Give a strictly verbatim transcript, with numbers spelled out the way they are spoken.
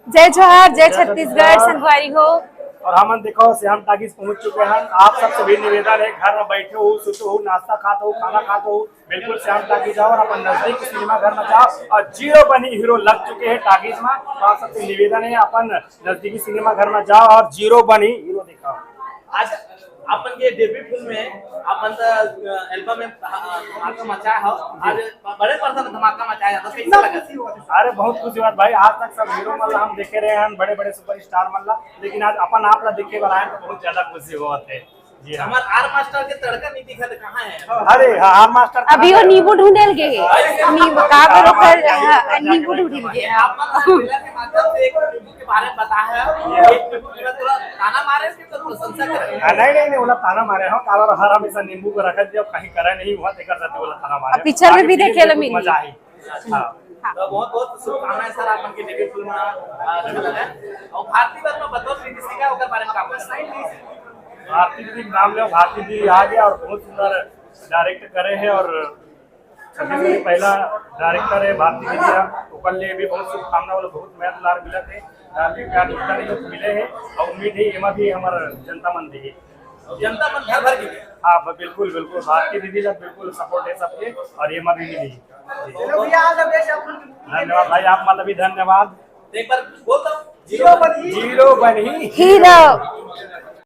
जय जोहार, जय छत्तीसगढ़, संगवारी हो। और हमन देखो श्याम टाकीज पहुंच चुके हैं। आप सबसे भी निवेदन है, घर में बैठे हो, सुते हो, नाश्ता खाते हो, खाना खाते हो, बिल्कुल श्याम टाकीज जाओ और अपन नजदीक सिनेमा घर में जाओ। और जीरो बनी हीरो लग चुके हैं टाकीज में, तो आप सबसे निवेदन है अपन नजदीकी सिनेमा घर में जाओ और जीरो बनी हीरो दिखाओ। आज अपन के डेब्यू फिल्म में अपन एल्बम में धमाका मचाया हो, आज बड़े पर्दा में धमाका मचाया, तो कैसे लगा? अरे बहुत खुशी बात भाई, आज तक सब हीरो मन ला हम देखे रहे हैं, बड़े बड़े सुपरस्टार मन ला, लेकिन आज अपन आप ला देखे बर आए तो बहुत ज्यादा खुशी होत है। जी हाँ। हमार आर मास्टर के तड़का नहीं दिखा तो कहाँ है? अरे हाँ, आर मास्टर अभी वो नींबू ढूंढे लगे। नींबू का पर ओकर, हाँ, नींबू ढूंढ लगे। आप मन ट्रेलर के माध्यम से एक नींबू के बारे में बताया है, एक नींबू के बाद थोड़ा ताना मारे, इसकी तो प्रशंसा करें। हाँ, नहीं नहीं नहीं, ओला ताना मारे हो, काबर हर हमेशा नींबू को रखत दिया, कहीं करे नहीं हुआ, देखा जाते ओला ताना मारे। अब पिक्चर में भी देखे ला मिली। मजा आई। हाँ। तो बहुत बहुत शुभकामनाएं सर, आप मन के डेब्यू फिल्म और भारती वर्मा बतौर निर्देशिका ओकर बारे में का बोलना? भारती दीदी के नाम ले, भारती दीदी आ गया और बहुत सुंदर डायरेक्ट करे हैं और छत्तीसगढ़ के पहला डायरेक्टर है भारती दीदी, ओकर लिए भी बहुत शुभकामना और बहुत मेहनत लार मिला थे। डार्लिंग प्यार दुलार मिले हैं और उम्मीद है एमा भी हमार जनता मन दी। जनता मन घर भर के। हाँ, ब-, बिल्कुल, बिल्कुल। भारती दीदी ला बिल्कुल सपोर्ट है सबके और एमा भी मिली। चलो भैया, all the best आप लोग। धन्यवाद भाई, आप मतलब भी धन्यवाद। एक बार बोल दो। जीरो बनी। जीरो बनी। हीरो।